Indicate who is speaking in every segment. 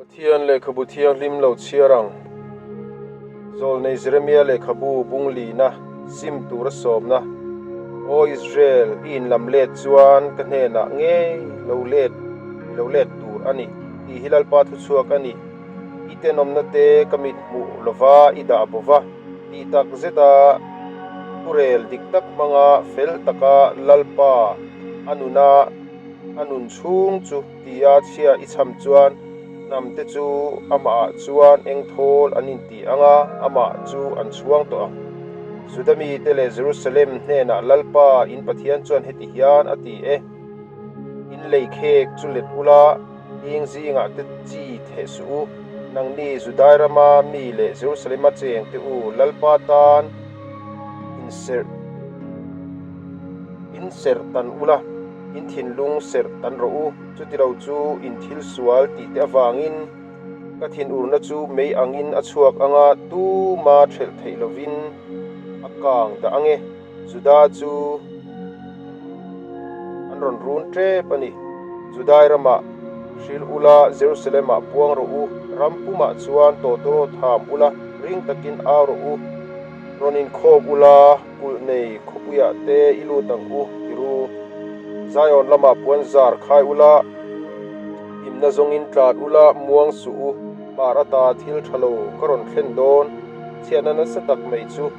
Speaker 1: Pathian lehkhabu thianghlim lo chhiar ang. Zawlnei Jeremia lehkhabu bung lina sim tura sawmna, Aw Israel, i inlam let chuan ka hnenah ngei lo let i lo let tur a ni, tih hi Lalpa thuchhuak a ni. I tenawmna te ka mit hmuh lova i dah bo va, tih tak zeta thurel dik tak hmanga fel taka Lalpa a nuna a nun chhung chu tia chhia i chham chuan hnamte chu amahah chuan eng thawl an inti ang a, amah chu an chhuang tawh ang. Juda mite leh Jerusalem hnenah Lalpa in Pathian chuan heti hian a ti e, In lei khek chu let ula, hling zingah te chi theh suh u, nangni Judai rama mi leh Jerusalema chengte u, Lalpa tan inserh inserh tan ula. In thinlung serh tan rawh u, chutilo chu in thil sual tih te avangin ka thinurna chu mei angin a chhuak ang a, tuma thelh theih lovin a kang dah ang e. Juda chu an rawn run tep a ni. Judai ramah hrilh ula, Jerusalem-ah puang rawh u, ram pumah chuan tawtawrawt ham ula, ring takin au rawh u, rawn inkhawm ula, Kulh nei khawpuiah te i lut ang u ti ru. Zion lamah puan zar khai ula, himna zawngin tlan ula muang suh u, hmar ata thil tha lo ka rawn thlen dawn, chhiatna nasa tak mai chu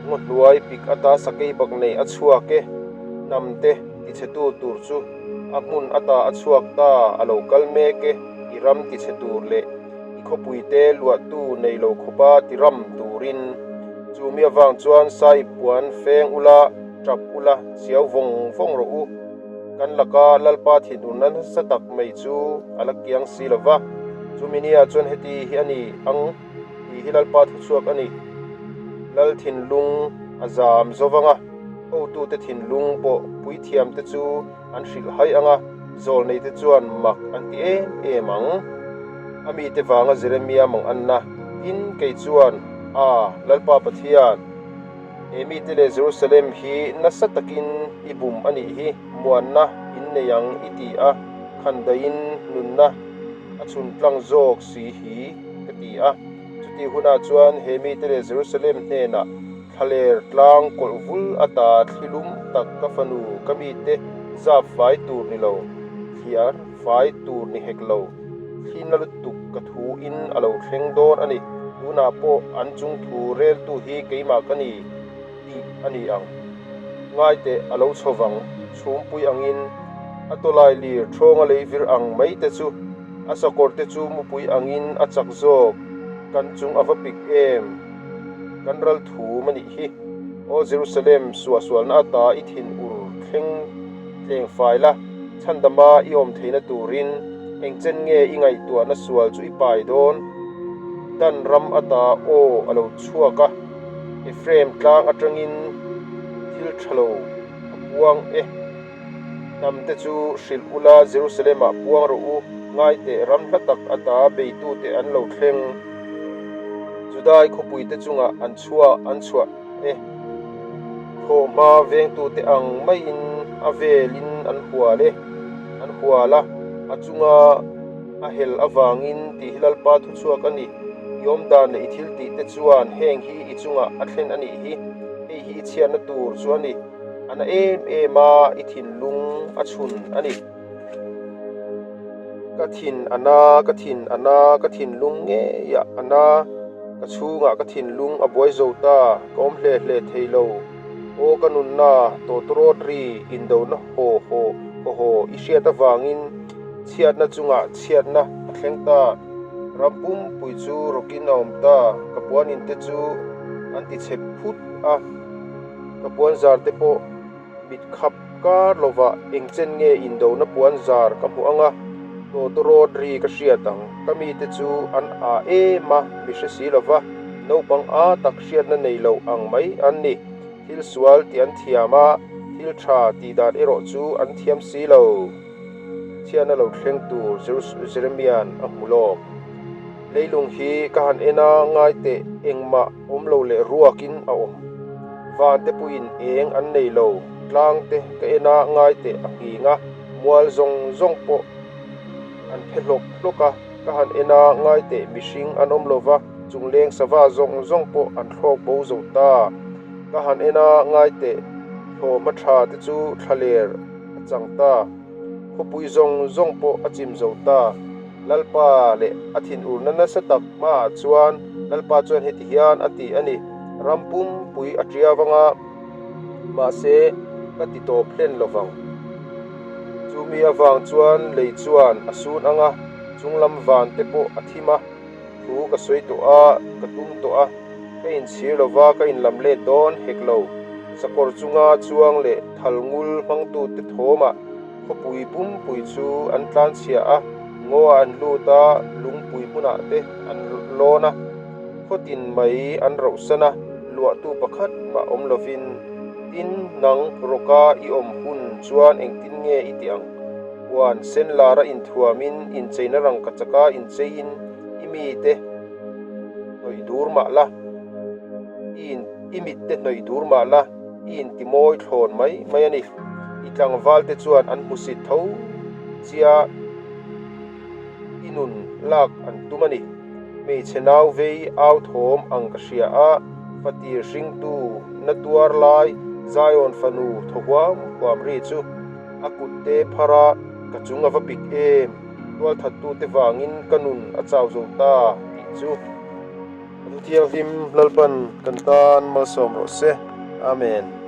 Speaker 1: ngaw hnuai pik ata sakei bak nei a chhuak e, hnam te tichhetu tur chu a hmun ata a chhuak ta a lo kal mek e, i ram tichhe tur leh i khawpuite luahtu nei lo khawpa ti ram turin. Chu mi avang chuan sai puan feng ula, tap ula, chiau vawng vawng rawh u. Kan laka Lalpa thinurna nasa tak mai chu a la kiang si lo va. Chu mi nia chuan heti hi a ni ang tih hi Lalpa thuchhuak a ni. Lal thinlung a zam zo vang a, hotute thinlung pawh puithiamte chu an hrilh hai ang a, zawlneite chuan mak an ti em em ang. A mite vanga Jeremia mang anna, Tin, kei chuan, A, Lalpa Pathian, he mite leh Jerusalem hi nasa takin i bum a nih hi, muanna in nei ang i ti a, khandaiin nunna a chhun tlang zawk si hi, ka ti a. Chutih hunah chuan he mite leh Jerusalem hnenah, Thlaler tlang kawlh vul ata thli lum tak ka fanu ka mite zap fai tur ni lo, thliar fai tur ni hek lo, thli na lutuk ka thu in a lo thleng dawn a ni, tunah pawh an chung thu reltu hi keimah ka ni tih a ni ang. Ngaiteh a lo chho vang, chhumpui angin a tawlai lir thawnga lei vir ang mai te chu a sakawr te chu mupui angin a chak zawk, kan chung a va pik em? Kan ral thum a nih hi. Aw Jerusalem, suahsualna ata i thin ur thleng tleng fai la, chhandama i awm theihna turin engchen nge i ngaihtuahna sual chu i pai dawn? Dan ram ata aw a lo chhuak a, Ephraim tlang atangin thil tha lo a puang e. Hnam te chu hrilh ula Jerusalem ah puang rawh u, ngaiteh ram hla tak ata beitute an lo thleng. Judai khawpui te chungah an chhuah an chhuah e. Thlawhhma vengtute ang maiin a velin an hual e, an hual a, a chunga a hel avangin tih hi Lalpa thuchhuak a ni. I awmdan leh i thiltih te chuan heng hi i chungah a thlen a nih hi, hei hi i chhiatna tur chu a ni. A na em em a, i thinlung a chhun a ni. Ka thin a na, ka thin a na, ka thinlung ngeiah a na, ka chhungah ka thinlung a buai zo ta, ka awm hle hle thei lo. Aw ka nunna, tawtawrawt ri indona haw haw haw haw i hriat avangin chhiatna chungah chhiatna a thleng ta. Ram pumpui chu rawkin a awm ta, ka puanin te chu an ti chhe phut a. Ka puan zar te pawh mit khap kar lovah eng chen nge indona puan zar ka hmuh ang a, tawtawrawt ri ka hriat ang. Ka mite chu an ah em a, mi hre si lova, naupang a tak hriatna nei lo ang mai an ni. Thil sual tih an thiam a, thil tha tih dan erawh chu an thiam si lo. Chhiatna lo thleng tur Jeremia'n a hmu lawk. Leilung hi ka han en a, ngai teh engmah awm lo leh ruakin a awm. Van te puiin eng an nei lo, tlang te ka en a, ngai teh a nghing a, mual zawng zawng pawh an phe hlawk hlawk a. Ka han en a, ngai teh mihring an awm lo va, chungleng sava zawng zawng pawh an thlawk bo zo ta. Ka han en a, ngai teh thlawhhma tha te chu thlaler a chang ta. Khawpui zawng zawng pawh a chim zo ta. Lalpa leh a thinurna nasa tak hmaah chuan Lalpa chuan heti hian a ti a ni, Ram pumpui a tia vang a, mahse ka ti tawp hlen lo vang. Chumi avang chuan lei chuan a sun ang a, chunglam van te pawh a thim a, thu ka sawi tawh a, ka tum tawh a, ka inchhir lo va, ka inlam let dawn hek lo. Sakawr chunga chuang leh thal ngul hmangtute thawmah Khawpui pumpui chu an tlanchhia a, ngaw ah an lut a, lungpui hmunah te an lawn a, khawtin mai an rohsan a, luahtu pakhat mah awm lovin, Tin, nang rawka i awm hun chuan engtin nge i tih ang? Puan sen lara inthuamin, incheina rangkachaka incheiin i mite hnawih dur mah la, i i mitte hnawih dur mah la, I intimawi thlawn mai mai a ni. I tlangval te chuan an hmusit tho chia i nun lak an tum a ni. Hmeichhe nau vei au thawm ang ka hria a, fatir hringtu na tuar lai Zion fanu thaw huam huam ri chu a kut te phar a, ka chung a va pik em, tualthattute vangin ka nun a chau zo ta tih chu. Kan Thianghlim Lalpan kan tan malsawm rawh se. Amen.